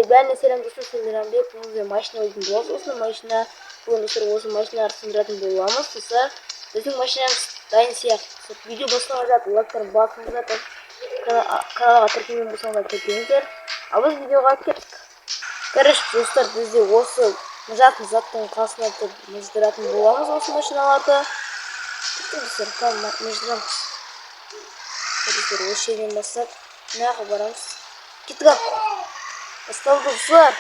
Бәріне сәлем достар, мен Мейрамбек. Бүгін бізге машина ойнайтын боламыз. Осы машина, бүгін достар осы машиналарды сындыратын боламыз. Достар, біздің машинамыз дайын сияқты. Видео басталған лайктар басыңыздар, каналға тіркелген болсаңыздар тіркеліңіздер. Ал біз видеоға кеттік. Короче, достар, бізде осы мыжатын заттың қасына тұрып мыждыратын боламыз осы машиналарды. Кеттік, достар, мыждырамыз. Достар, осы жерден бастап мына жаққа барамыз. Кеттік ал. Басталды, достар.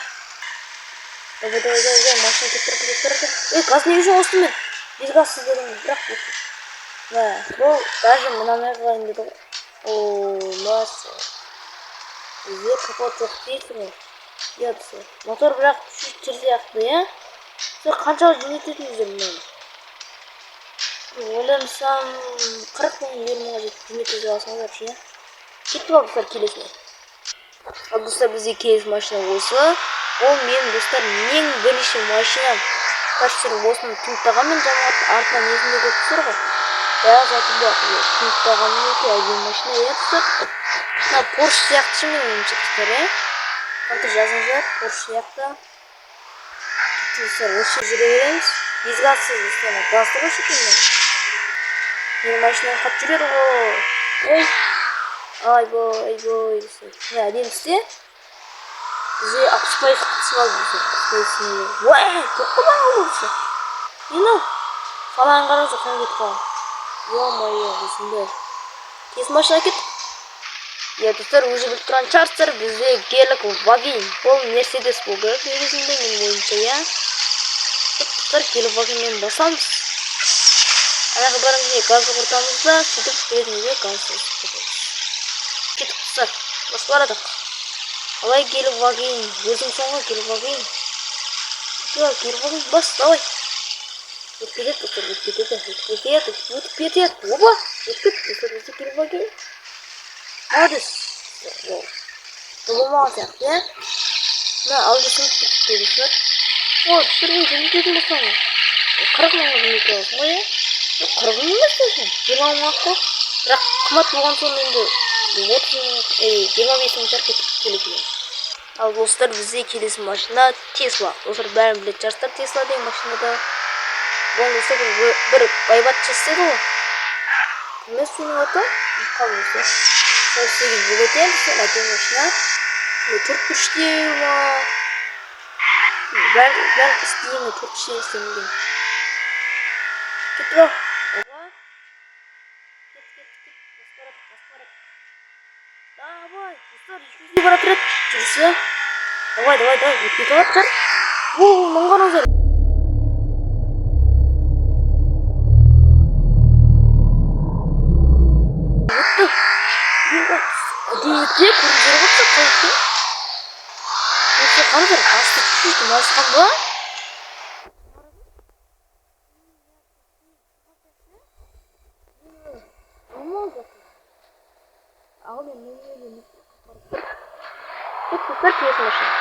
Давай, давай, давай, давай, машина кетіп тұр, кетіп тұр. Ей, газ неге жоқ осы мен? Без газсыз дедім, бірақ мә, бұл даже мынаны қылайын деді ғой. О, масы. Бізде капот жоқ дейсің ғой. Иә, достар. Мотор бірақ чуть тір сияқты, иә? Сен қаншаға жөнелтетіңіздер мынаны? Ойлансам, 40 мың, 50 мыңға жөнелтіп алсаңыздар ше, иә? Кеттік ал, достар, келесіне. Ал, достар, бізде келесі машина осы. Ол менің, достар, ең бірінші машинам. Короче, осыны тюнингтағанмын, жамағат, артынан несінде көріп тұрсыздар ғой. Бәрі заты бар. Тюнингтағанмын, өте әдемі машина, иә, достар. Мына Порш сияқты ше, менің ойымша, достар, иә. Қанша жазыңыздар, Порш сияқты. Кетті, достар, осы жерде жүре береміз. Без газсыз, достар, газды ғой шекелі. Менің машинам қатты жүреді ғой. Ой. Айбой, айбой, достар. Міне, әдемі түсте. Бізде 60% түсіп алды, достар. 60% снегу. Уай, жоқ қой маған осы. Не мынау? Фаланы қараңыздар, қаяққа кетіп қалған. Ё-моё, осындай. Тез машина кеттік. Иә, достар, уже біліп тұрған шығарсыздар, бізде Гелик Ваген. Бұл Мерседес болу керек негізінде, менің ойымша, иә. Достар, Гелик Вагенмен басамыз. Ана жаққа барған кезде газды құртамыз да, сөйтіп келетін жерге газ кетеміз. Кеттік, достар, басып барадық. Қалай Гелик Ваген, өзіңсің ғой, Гелик Ваген. Гелик Ваген, бас, давай. Өтіп кетеді, достар, өтіп кетеді, өтіп кетеді, өтіп кетеді. Оба, өтіп кетті, достар, бізде Гелик Ваген. Молодец. Бұл болмаған сияқты, иә? Мына алды сынып кетті, достар. О, достар, ой, жөнелтетін болсаң, 40 мыңға жөнелте аласың ғой, иә? 40 мың емес десең, 20 мың ақ қой. Бірақ қымбат болған соң енді 30 мың, 25 мың шығар. Кеттік келесіге. Ал, достар, бізде келесі машина Тесла. Достар, бәрін білетін шығарсыздар Тесла деген машинада. Бұны, достар, бір байбатша істеді ғой. Кім еді соның аты? Ұмытып қалдым, достар. Сол істеген деп айтайын, достар, әдемі машина. Төрт бұрыштеу ма? Бәрі істеген төрт бұрыштен істелінген. Кеттік ал. Оба. Кет, кет, кет. Басып барадық, басып барадық. Давай, достар, 200-ге бара тұрады. Жүрісі. Давай, давай, давай, өтіп кете алады шығар. О, мынаны қараңыздар. Өтті. Әдемі өтті, көрдіңіздер ғой, достар, қалай өткен. Осы қараңыздар, асты чуть-чуть майысқан ба? Ал мен достар, келесі машина.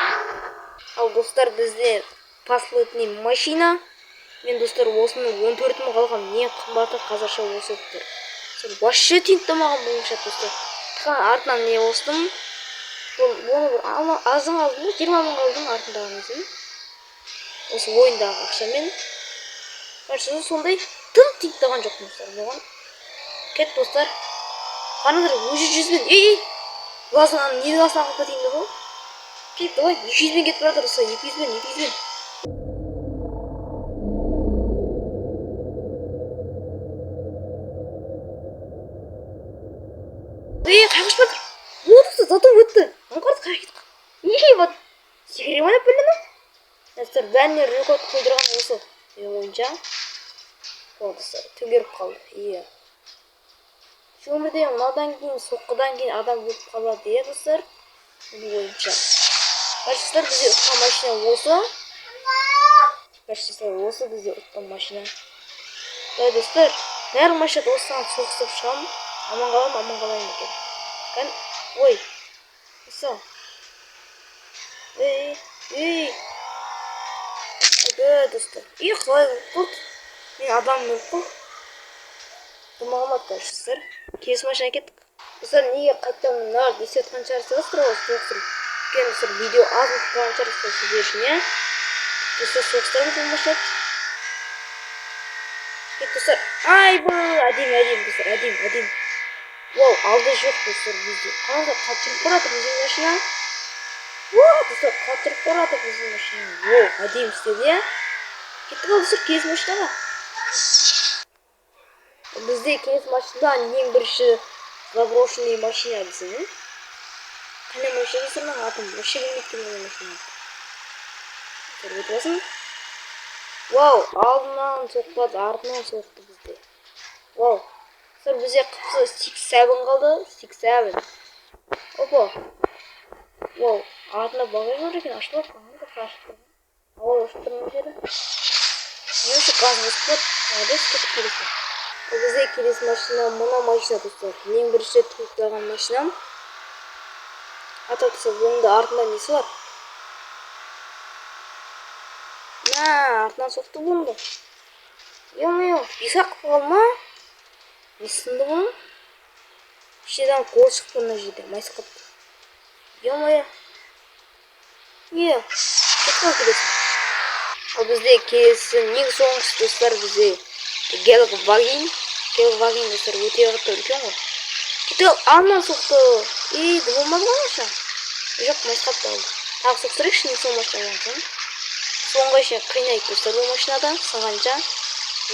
Ал, достар, бізде последний машина. Мен, достар, осыны 14 мың алғам, ең қымбаты қазақша осы болып тұр. Вообще тюнингтамаған болушы, достар. Тек артынан не қостым? Бұл бұны бір азын алдым, 20 мыңға алдым артындағы несін. Осы ойындағы ақшамен. Короче, сондай тым тюнингтаған жоқпын, достар, бұған. Кет, достар. Қараңыздар, уже 100-бен. Ей, ей! Глазынан не глазынан қалып кетейін деп ғой. Кет, давай, 200-бен кетіп бара жатыр, достар, 200-бен, 200-бен. Ей, қаяққа ұшып жатыр? О, достар, зато өтті. Мына қарасы қаяққа кетіп қалды. Ей, вот. Секіре ма деп білдім. Достар, бәріне рекорд қойдырған осы. Менің ойымша. О, достар, төңкеріп қалды. Иә. Şu өмірде мынадан кейін, соққыдан кейін адам өліп қалады, иә, достар? Менің ойымша. Короче, достар, бізде ұтқан машина осы. Короче, достар, осы бізде ұтқан машина. Давай, достар, бәрі машина осыған соғысып шығамын. Аман қаламын, аман қалайын екен. Кән, ой. Осы. Ей, ей. Айбай, достар. Ей, қалай өліп қалды? Мен адам өліп қалды. Болмаған, короче, достар. Келесі машина кеттік. Достар, неге қайтадан мына естіп жатқан шығарсыздар ғой, соғыстырып. Өйткені, достар, видео аз болып қалған шығар, достар, сіздер үшін, иә. Достар, соғыстырамыз бұл машинаны. Кет, достар. Айбай, әдемі, әдемі, достар, әдемі, әдемі. Вау, алды жоқ, достар, бізде. Қараңыздар, қатты жүріп бара жатыр біздің машина. Вау, достар, қатты жүріп бара жатыр біздің машина. Вау, әдемі істеді, иә. Кеттік ал, достар, келесі машинаға. Бізде келесі машина ең бірінші заброшенный машина десең. Қандай машина, достар, мынаның атын вообще білмейді екенмін мына машинаны. Достар, өтіп алсын. Вау, алдынан соқпады, артынан соқты бізде. Вау. Достар, бізде қыпсы 6-7 қалды. 6-7. Опа. Вау, артында багаж бар екен, ашылып қалған, ашып тұрған. Ауа ұшып тұр мына жері. Немесе газ басып қалады. Молодец, кеттік келесі. Ал бізде келесі машина мына машина, достар. Ең бірінші рет туықтаған машинам. Ата, достар, бұның да артында несі бар? Мә, артынан соқты бұны да. Ё-моё, бес-ақ қалды ма? Не сынды бұның? Ішінен қол шықты мына жерде, майысып қалыпты. Ё-моё. Не, кетіп қал келесі. Ал бізде келесі ең соңғысы, достар, бізде Гелгваген. Гелгваген, достар, өте қатты үлкен ғой. Кетіп ал, алдынан соқты. Ей, болмады ғой машина. Жоқ, майысып қалыпты алды. Тағы соқтырайықшы, ең соңғы машина болған соң. Соңғы шейін қинайды, достар, бұл машинада сынғанша.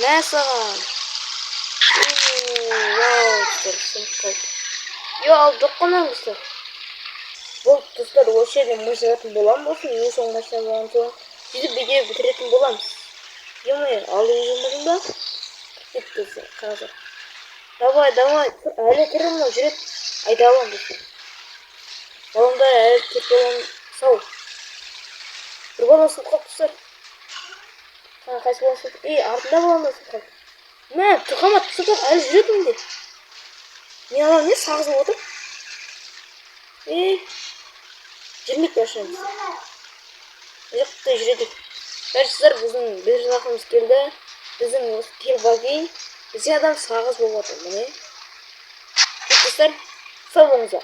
Мә саған. Вау, достар, сынып қалды. Йо, ал жоқ қой мынаның, достар. Болды, достар, осы жерден машина боламын, осы ең соңғы машина болған соң. Сөйтіп видео бітіретін боламыз. Ё-моё, алды болмадың ба? Кетті, достар, қараңыздар. Давай, давай, әлі тірі мынау, жүреді. Айда аламын, достар. Баллондар әлі, төрт баллон сау. Бір баллон сынып қалыпты, достар. Қана, қайсы баллон сынып? Ей, артында баллон да сынып қалды. Мә, тұқамат, достар, әлі жүреді менде. Мен анау не сағыз болып отыр? Ей, жүрмейді машина бізде. Жоқ, жүреді. Короче, достар, біздің бір жақымыз келді. Біздің осы Гелваген. Бізде адам сағыз болып отыр, міне. Достар, сау болыңыздар.